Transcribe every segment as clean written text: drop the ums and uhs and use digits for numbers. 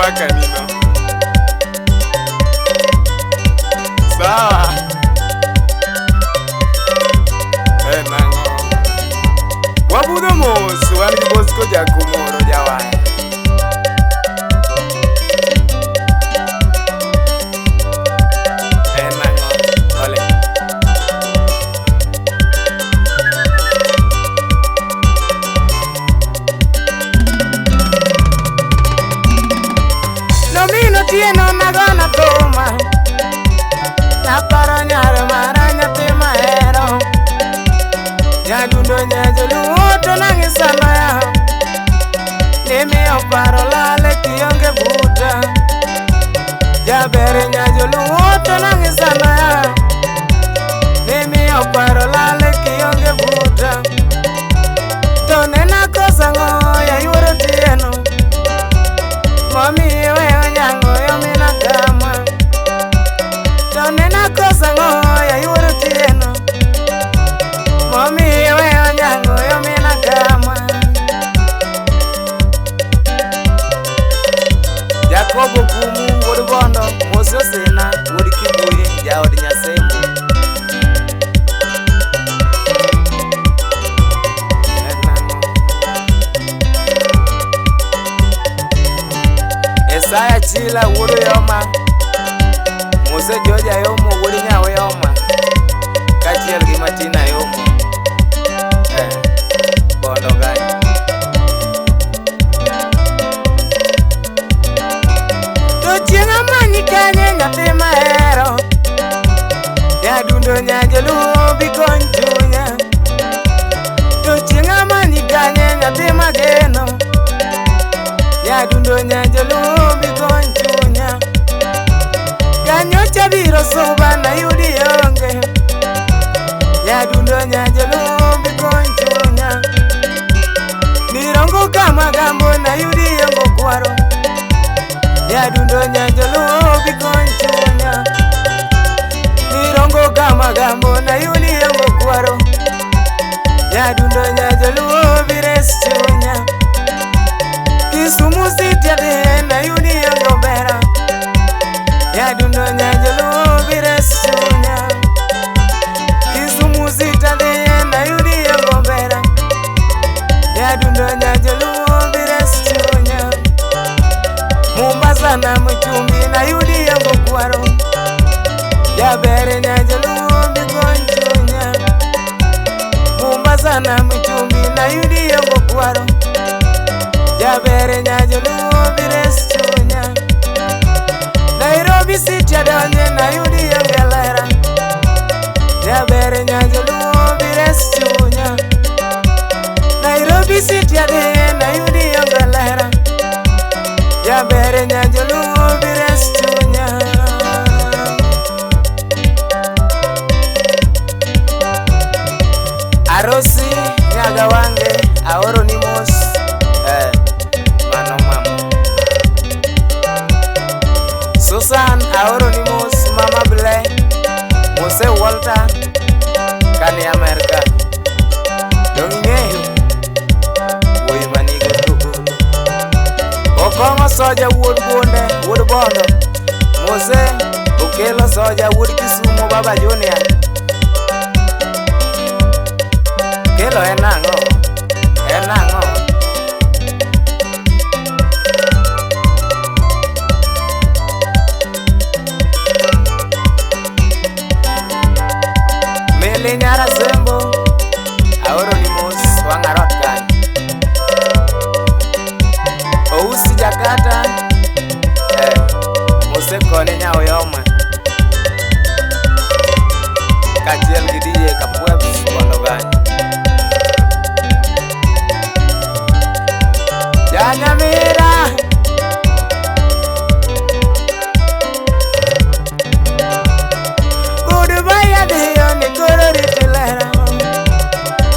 Mbaka nino. Sawa. Eh, nang'o? Wabudho mos, wan gi Bosco Jakumoro jawaya. Eh, nang'o? Ole. Nomino tieno nagona thuma. Naparo nyar mara nyathi mahero. Nyadundo nyajoluo to nang'isanoya. Nimiyo paro lale kionge buta. Jaber nyajoluo to nang'isanoya. Nimiyo paro lale kionge buta. To nena kosa ng'o ya yuoro tieno. Momiyo weyo nyango yomina kama. To nena kosa ng'o ya yuoro tieno. Momiyo weyo nyango yomina kama. Jacobo Kumu wuod Bondo, Mose Osina wuod Kibuye, jaod Nyasembo. En nang'o? Esaya Chila wuod Uyoma, Mose George Ayomo wuod Nyauyoma, kaachiel gi Martina Ayomo. Eh, Bondo kanyo. To chieng' amanyi kanye nyathi mahero. Nyadundo nyajoluo bi kony chunya. To chieng' amanyi kanye nyathi mageno. Nyadundo nyajoluo bi kony chunya. Kanyocha biro suba nayudi onge. Nyadundo nyajoluo bi kony chunya. Nirongo kama gambo nayudi ongo kwaro. Nyadundo nyajoluo bi kony chunya. Nirongo kama gambo nayudi ongo kwaro. Nyadundo nyajoluo bi res chunya. Kisumu City adhiye nayudi ongo bera. Nyadundo nyajoluo bi res chunya. Kisumu City adhiye nayudi ongo bera. Nyadundo nyajoluo bi res chunya. Mombasa na mchumbi nayudi ongo kwaro. Jaber nyajoluo bi kony chunya. Mombasa na mchumbi nayudi ongo kwaro. Jaber nyajoluo bi res chunya. Nairobi City adonje nayudi onge lera. Jaber nyajoluo bi res chunya. Nairobi City adhiye nayudi onge lera. Jaber nyajoluo bi res chunya. Arosi Nyagawange aoro ni mos. Eh, mano mama. Susan aoro ni mos mama Ble. Mose Walter kani Amerka. Dong ing'eyo wuoyi manigo thuolo. Okong'o Soja wuod Bunde wuod Bondo. Mose Okelo Soja wuod Kisumo baba Junior. Kelo en ang'o? En ang'o? Mili nyara Sembo aoro ni mos wang' arot kanyo. Ousi Jakata eh, Mose koni Nyauyoma kaachiel gi DJ Kapwebs Bondo kanyo. Janyamira. Goodbye adhiyo ni koro riti lera.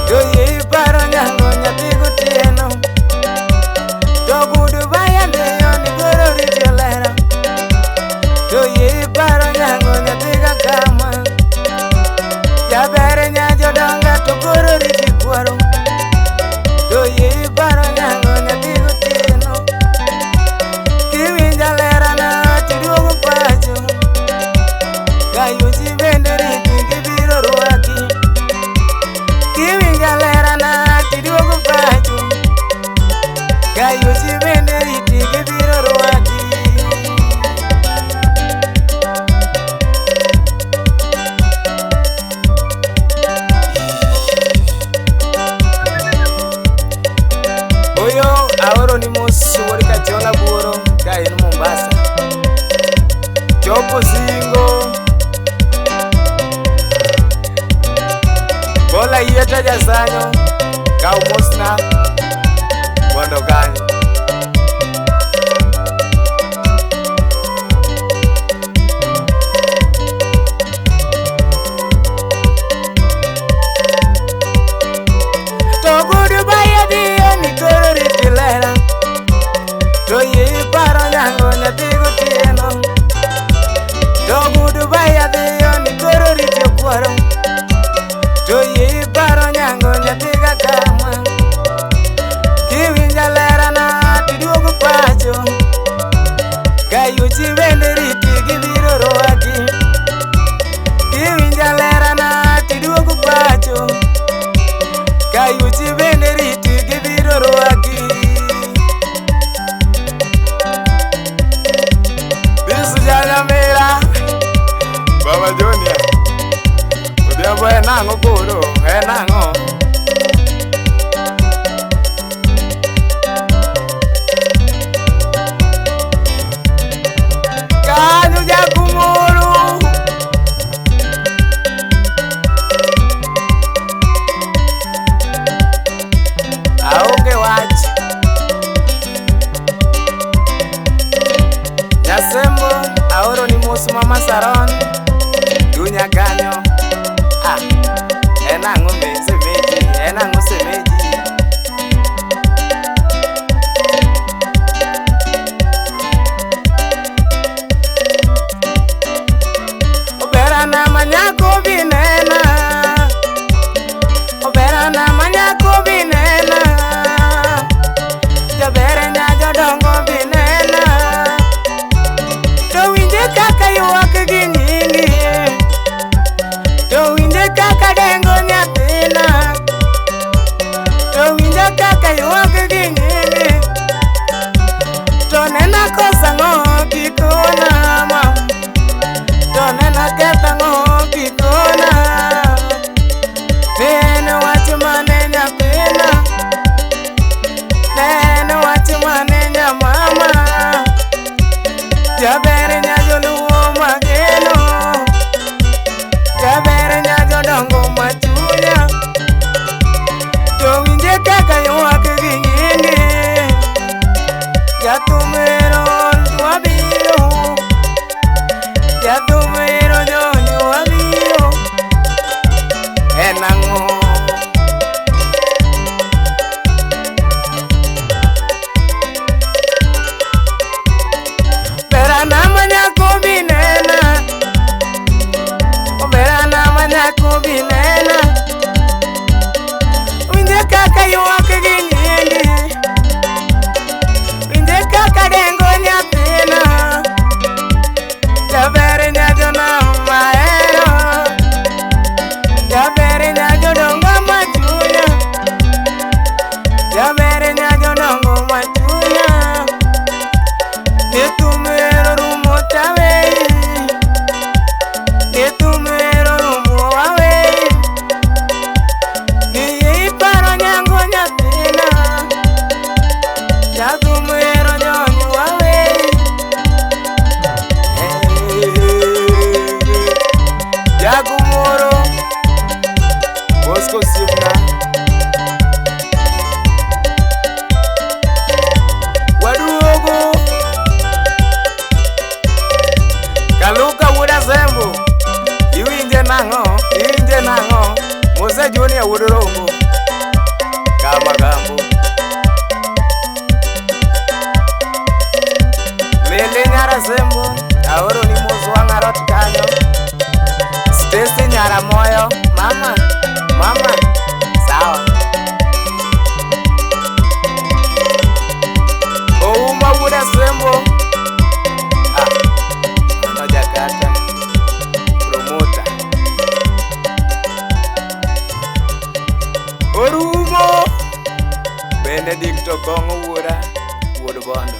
To yie iparo nyango nyathi gotieno. To goodbye adhiyo ni koro Kosingo Bola yieta jasanyo Kaw mosna mondo kanyo To goodbye adhiyo ni koro riti lera To yie iparo nyango nyathi gotieno To goodbye adhiyo ni koro riti okwaro To yie iparo nyango nyathi kakama Kiwinja lerana tiduogo pacho Kayuchi bende riti gibiro rwaki Kiwinja lerana tiduogo pacho Kayuchi bende riti gibiro rwaki Bisu janyamira Baba Junior Odhiambo en ang'o koro en ang'o Kanyo jakumoro Aonge wach Nyasembo aoro ni mos mama Saron Dunya kanyo Ah, en ang'o me semeji en ang'o semeji Oberana manyako binena Oberana manyako binena Jaber nya jodongo binena To winje kaka ywak gi nyingi To winje kaka dengo nyathina To winje kaka ywak gi nyingi To nena kosa ang'o kikona ma To nena ketho ang'o kikona Nene wach mane nyathina Nene wach mane nyamama Jaber nya joluo mageno Jaber nya jodongo machunya To winje kaka ywak gi nyingi Jathumero wabiro Jathumero joni wabiro En ang'o Berana manyako binena Berana manyako binena Winje kaka ywak gi nyingi Winje kaka dengo nyathina Jaber nya jonam mahero Jaber nya jodongo machunya Jaber nya jodongo machunya Nitumero rumo tawei Nitumero rumo wawei Niye iparo nyango nyathina Jathumero jony wawei Jakumoro Bosco osiepna Waduogo Kaluka wuod Asembo Iwinje nang'o iwinje nang'o Musa Junior wuod Rombo Kamagambo Lele nyar Asembo aoro ni mos wang' arot kanyo Stacy nyara moyo mama mama sawa Ouma wuod Asembo Ah, mano Jakarta promoter Orumo Benedict Okong'o wuoda wuod Bondo